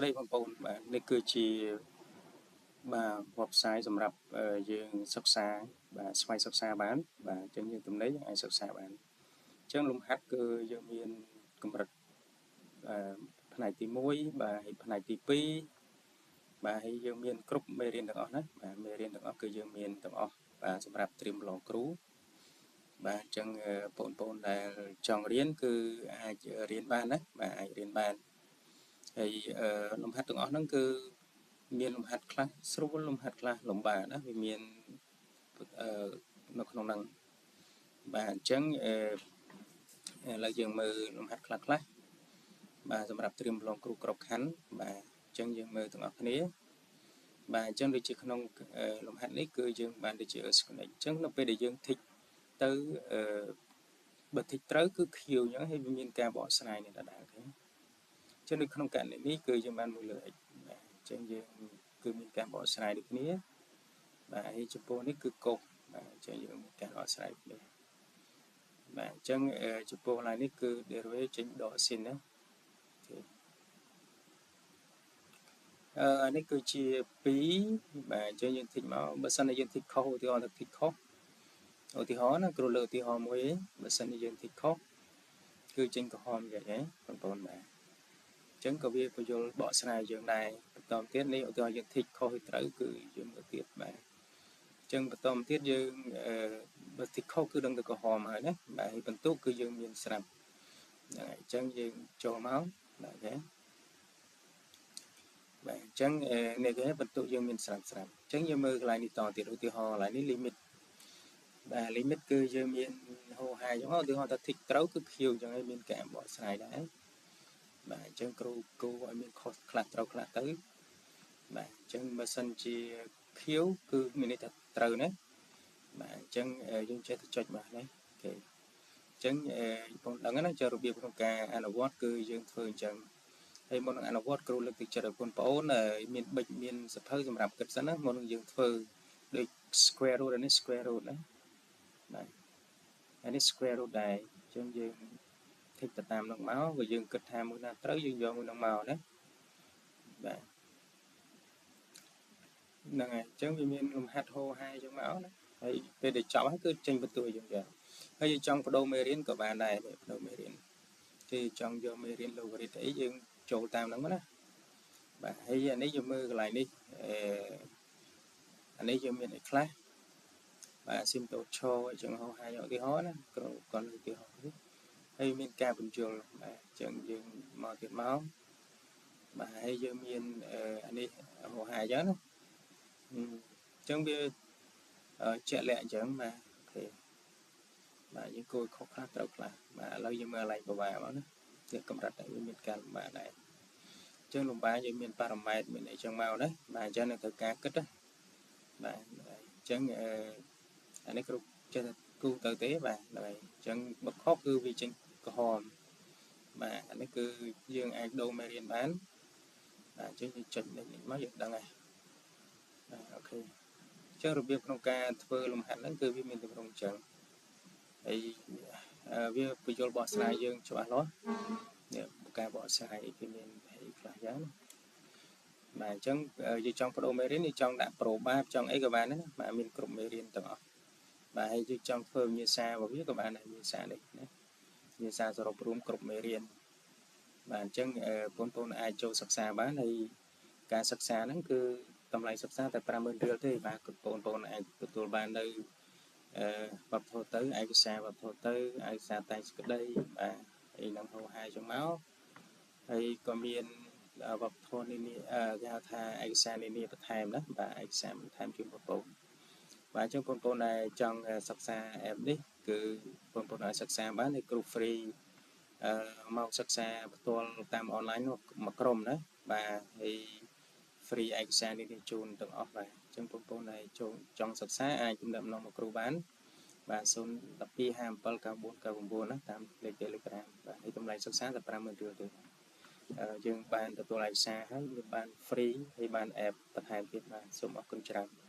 រីបងប្អូនបាទនេះគឺជាបាទ website សម្រាប់យើងសិក្សាបាទស្វ័យសិក្សាបានបាទអញ្ចឹងយើងទំនេរយើងអាចសិក្សាបានអញ្ចឹងលំហាត់គឺយើងមានកម្រិតផ្នែកទី1បាទហើយផ្នែកទី2បាទហើយយើងមានគ្រប់មេរៀនទាំងអស់ណាបាទមេរៀនទាំងអស់គឺយើងមានទាំងអស់បាទសម្រាប់ត្រៀមប្រឡងគ្រូបាទអញ្ចឹងបងប្អូនដែលចង់រៀនគឺអាចរៀនបានណាបាទអាចរៀនបានហើយលំហាត់ទាំងអស់ហ្នឹងគឺមានលំហាត់ខ្លះស្រួលលំហាត់ខ្លះលំបាកណាវាមាននៅក្នុងហ្នឹងបាទអញ្ចឹងឥឡូវយើងមើលលំហាត់ខ្លះខ្លះបាទសម្រាប់ត្រៀមប្រឡងគ្រូក្របខ័ណ្ឌបាទអញ្ចឹងយើងមើលទាំងអស់គ្នាបាទអញ្ចឹងដូចជាក្នុងលំហាត់នេះគឺយើងបានដូចជា connect អញ្ចឹងនៅពេលដែលយើង tick ទៅបើ tick ត្រូវគឺ Q អញ្ចឹងហើយវាមានការបកស្រាយនេះដដែលទេអញ្ចឹងនៅក្នុងករណីនេះគឺយើងបាន1លើ x បាទអញ្ចឹងយើងគឺមានការបកស្រាយដូចគ្នាបាទហើយចំពោះនេះគឺកុសបាទអញ្ចឹងយើងមានការបកស្រាយគ្នាបាទអញ្ចឹងចំពោះកន្លែងនេះគឺ derivative ចេញដក sin ណាអឺនេះគឺជា2បាទអញ្ចឹងយើង tick មកបើសិនជាយើង tick ខុសឧទាហរណ៍ថា tick ខុសឧទាហរណ៍ណាគ្រូលើកឧទាហរណ៍មួយបើសិនជាយើង tick ខុសគឺចេញក្រហមយ៉ាងហ្នឹងបងប្អូនបាទអញ្ចឹងក៏វាបញ្យលបកស្រាយយើងដែរបន្តទៀតនេះឧទាហរណ៍យើង tick ខុសឬត្រូវគឺយើងមើលទៀតបាទអញ្ចឹងបន្តទៀតយើងបើ tick ខុសគឺដឹងទៅក្រហមហើយណាបាទហើយបន្ទុកគឺយើងមានស្រាប់ហ្នឹងហើយអញ្ចឹងយើងចូលមកបាទ OK បាទអញ្ចឹងនេះគេបន្ទុកយើងមានស្រាប់ស្រាប់អញ្ចឹងយើងមើលកន្លែងនេះតទៀតឧទាហរណ៍កន្លែងនេះ limit បាទ limit គឺយើងមានហោហាអញ្ចឹងឧទាហរណ៍ថា tick ត្រូវគឺ Q អញ្ចឹងហើយមានការបកស្រាយដែរបាទអញ្ចឹងគ្រូគូឲ្យមានខុសខ្លះត្រូវខ្លះទៅបាទអញ្ចឹងបើសិនជា Q គឺមានន័យថាត្រូវណាបាទអញ្ចឹងយើងចេះតែចុចមកណា OK អញ្ចឹងបងដឹងណាចរបៀបក្នុងការអនុវត្តគឺយើងធ្វើអញ្ចឹងហើយមុននឹងអនុវត្តគ្រូលើកទឹកចិត្តឲ្យបងប្អូនមានប៊ិចមានសភៅសម្រាប់គិតសិនណាមុននឹងយើងធ្វើដូច square root នេះ square root ណាបាទអានេះ square root ដែរអញ្ចឹងយើង tick ទៅតាមនឹងមកបើយើងគិតថាមួយណាត្រូវយើងយកមួយនឹងមកណាបាទហ្នឹងហើយអញ្ចឹងវាមានលំហាត់ហោហាអញ្ចឹងមកណាហើយពេលដែលចប់ហើយគឺចេញបន្ទួយយើងយកហើយយើងចង់បដូរមេរៀនក៏បានដែរបដូរមេរៀនគេចង់យកមេរៀន logarithm អីយើងចូលតាមហ្នឹងណាបាទហើយអានេះយើងមើលកន្លែងនេះអឺអានេះយើងមានអីខ្លះបាទស៊ីមតូឆអញ្ចឹងហោហាឧទាហរណ៍ណាគ្រូគាត់ឧទាហរណ៍នេះហើយមានការបញ្យលបាទអញ្ចឹងយើងមកទៀតមកបាទហើយយើងមានអានេះហោហាអញ្ចឹងណាអញ្ចឹងវាជាក់លាក់អញ្ចឹងបាទ OK បាទយើងគួរខុសខ្លះត្រូវខ្លះបាទឥឡូវយើងមើលកន្លែងប្រវាមកណានេះកម្រិតតែវាមានការលំបាកដែរអញ្ចឹងលំបាកយើងមានប៉ារ៉ាម៉ែត្រមានអីចឹងមកណាបាទអញ្ចឹងនៅត្រូវការគិតណាបាទអញ្ចឹងអឺអានេះគ្រប់ចេះតែគូទៅទេបាទហ្នឹងហើយអញ្ចឹងបើខុសគឺវាចេញក្រហមបាទអានេះគឺយើងអាចដូរមេរៀនបានបាទអញ្ចឹងយើងចុចនេះមកយើងដឹងហើយបាទ OK អញ្ចឹងរបៀបក្នុងការធ្វើលំហាត់ហ្នឹងគឺវាមានទម្រង់អញ្ចឹងហើយវាបញ្យលបកស្រាយយើងច្បាស់លាស់នេះការបកស្រាយគេមានអីខ្លះយ៉ាងណាបាទអញ្ចឹងយើងចង់បដូរមេរៀនយើងចង់ដាក់ប្រូបាបចង់អីក៏បានដែរណាបាទមានគ្រប់មេរៀនទាំងអស់បាទហើយយើងចង់ធ្វើវិញ្ញាសារបស់វាក៏បានដែរវិញ្ញាសានេះណាវិញ្ញាសាសរុបរួមគ្រប់មេរៀនបាទអញ្ចឹងបងប្អូនអាចចូលសិក្សាបានហើយការសិក្សាហ្នឹងគឺតម្លៃសិក្សាតែ50000រៀលទេបាទបងប្អូនអាចទទួលបាននៅអឺវប្បធម៌ទៅឯកសារវប្បធម៌ទៅឯកសារតែងសេចក្តីបាទអីហ្នឹងហៅហាចឹងមកហើយក៏មានវប្បធម៌នានាគេហៅថាឯកសារនានាបន្ថែមណាបាទឯកសារបន្ថែមជូនបងប្អូនបាទអញ្ចឹងបងប្អូនដែលចង់សិក្សា app នេះគឺបងប្អូនអាចសិក្សាបានហើយគ្រូ free អឺមកសិក្សាផ្ទាល់តាមអនឡាញនោះមួយក្រុមណាបាទហើយ free ឯកសារនេះជូនទាំងអស់បាទអញ្ចឹងបងប្អូនដែលចូលចង់សិក្សាអាចទំនាក់ទំនងមកគ្រូបានបាទ012579499ណាតាមលេខ Telegram បាទហើយតម្លៃសិក្សាតែ50000រៀលទេយើងបានទទួលឯកសារហើយមានបាន free ហើយបាន app បន្ថែមទៀតបាទសូមអរគុណច្រើន។